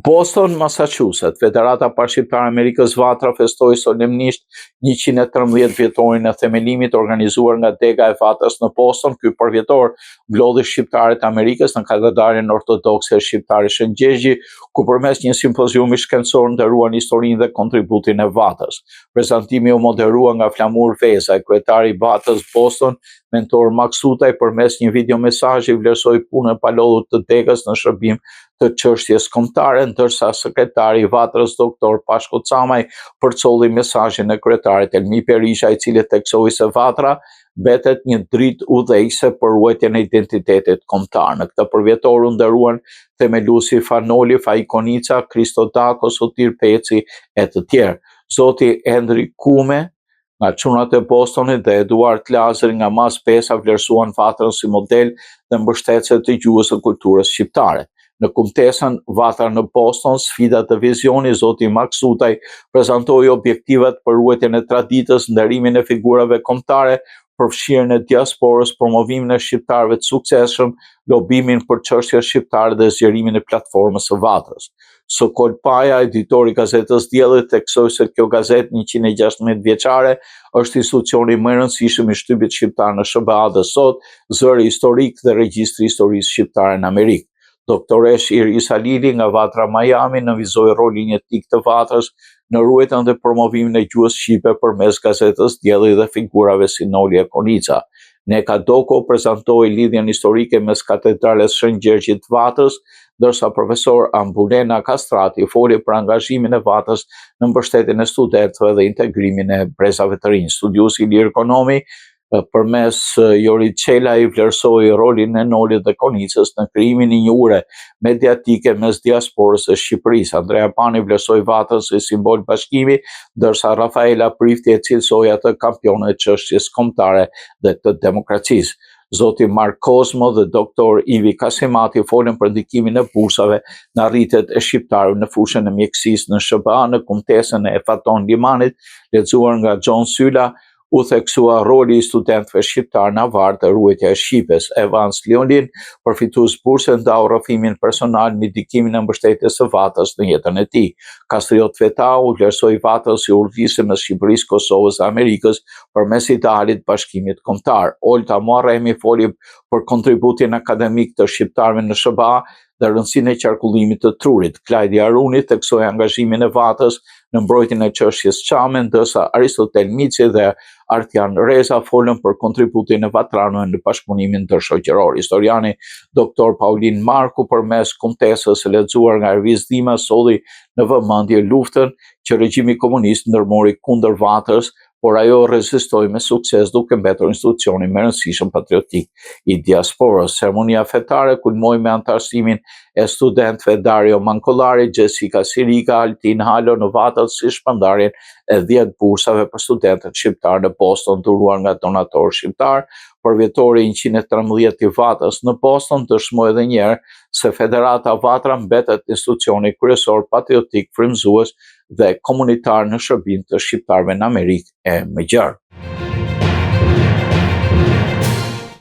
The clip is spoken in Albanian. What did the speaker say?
Boston, Massachusetts, Federata Parashqiptare e Amerikës Vatra festoi solemnisht 113 vjetorin e themelimit organizuar nga dega e Vatrës në Boston. Ky përvjetor mblodhi shqiptarët e Amerikës në katedralen ortodokse shqiptare Shën Gjergji, ku përmes një simpoziumi shkencor nderuan historinë dhe kontributin e Vatrës. Prezantimi u moderua nga Flamur Vezaj, kryetari i Vatrës Boston, Mentor Maksutaj përmes një videomesazhi vlerësoi punën e palodhur të degës në shërbim të çështjes kombëtare, ndërsa sekretari i Vatrës Doktor Pashko Camaj përcolli mesazhin e kryetarit Elmi Berisha, i cili theksoi se Vatra mbetet një dritë udhëheqëse për ruajtjen e identitetit kombëtar. Në këtë përvjetor u nderuan themeluesi Fan Noli, Faik Konica, Kristo Dako, Sotir Peci e të tjerë. Zoti Endri Kume, Nga çunat e Bostonit dhe Eduard Lazri nga Mas Besa vlerësuan Vatrën si model dhe mbështetëse të gjuhës e kulturës shqiptare. Në kumtesën Vatra në Boston, sfidat dhe vizioni, zoti Maksutaj prezantoi objektivat për ruajtjen e traditës, nderimin e figurave kombëtare, përfshirjen e diasporës, promovimin e shqiptarëve të suksesshëm, lobimin për çështjet shqiptare dhe zgjerimin e platformës së Vatrës. Sokol Paja, editor i gazetës Dielli, theksoi se kjo gazetë 116 vjeçare është institucioni më i rëndësishëm i shtypit shqiptar në SHBA dhe sot, zëri historik dhe regjistri i historisë shqiptare në Amerikë. Doktoresh Iris Halili nga Vatra Miami nënvizoi rolin jetik të Vatrës në ruajtjen dhe promovimin e gjuhës shqipe përmes gazetës Dielli dhe figurave si Noli e Konica. Neka Doko prezantoi lidhjen historike mes katedrales Shën Gjergjit të Vatrës, ndërsa profesor Ambulena Kastrati foli për angazhimin e Vatrës në mbështetjen e studentëve dhe integrimin e brezave të rinj. Studiuesi Ilir Konomi përmes Jorit Çelaj vlerësoi rolin e Nolit dhe Konicës në krijimin e një ure mediatike mes diasporës e Shqipërisë. Andrea Pani vlerësoi Vatrën si simbol bashkimi, ndërsa Rafaela Prifti e cilësoi atë kampione e çështjes kombëtare dhe të demokracisë. Zoti Mark Kozmo dhe doktor Ivi Kasimati folën për ndikimin e bursave në arritjet e shqiptarëve në fushën e mjekësisë në SHBA në kumtesën e Faton Limanit, lexuar nga John Syla, U theksua roli i studentëve shqiptarë në Harvard dhe ruajtja e shqipes. Evans Liolin, përfitues burse, ndau rrëfimin personal mbi ndikimin e mbështetjes së Vatrës në jetën e tij. Kastriot Fetau vlerësoi Vatrën si urë lidhëse mes Shqipërisë, Kosovës dhe Amerikës përmes idealit të bashkimit kombëtar. Olta Muharremi foli për kontributin akademik të shqiptarëve në SHBA dhe rëndësinë e qarkullimit të trurit. Klajdi Aruni theksoi angazhimin e Vatrës në mbrojtjen e çështjes çame, ndërsa Aristotel Mici dhe Artian Reza folën për kontributin e vatranëve në bashkëpunimin ndërshoqëror. Historiani Dr. Paulin Marku përmes kumtesës së lexuar nga Ervis Dhima solli në vëmendje luftën që regjimi komunist ndërmori kundër Vatrës, por ajo rezistoi me sukses duke mbetur institucioni më i rëndësishëm patriotik i diasporës. Ceremonia fetare kulmoi me anëtarësimin e studentëve Dario Mankollari, Jessica Sirica, Altin Halo në Vatër si shpërndarjen e 10 bursave për studentët shqiptarë në Boston dhuruar nga donatorë shqiptarë. Përvjetori 113 i Vatrës në Boston dëshmoi edhe një herë se Federata Vatra mbetet institucioni kryesor patriotik frymëzues dhe komunitar në shërbim të shqiptarëve në Amerikë e më gjerë.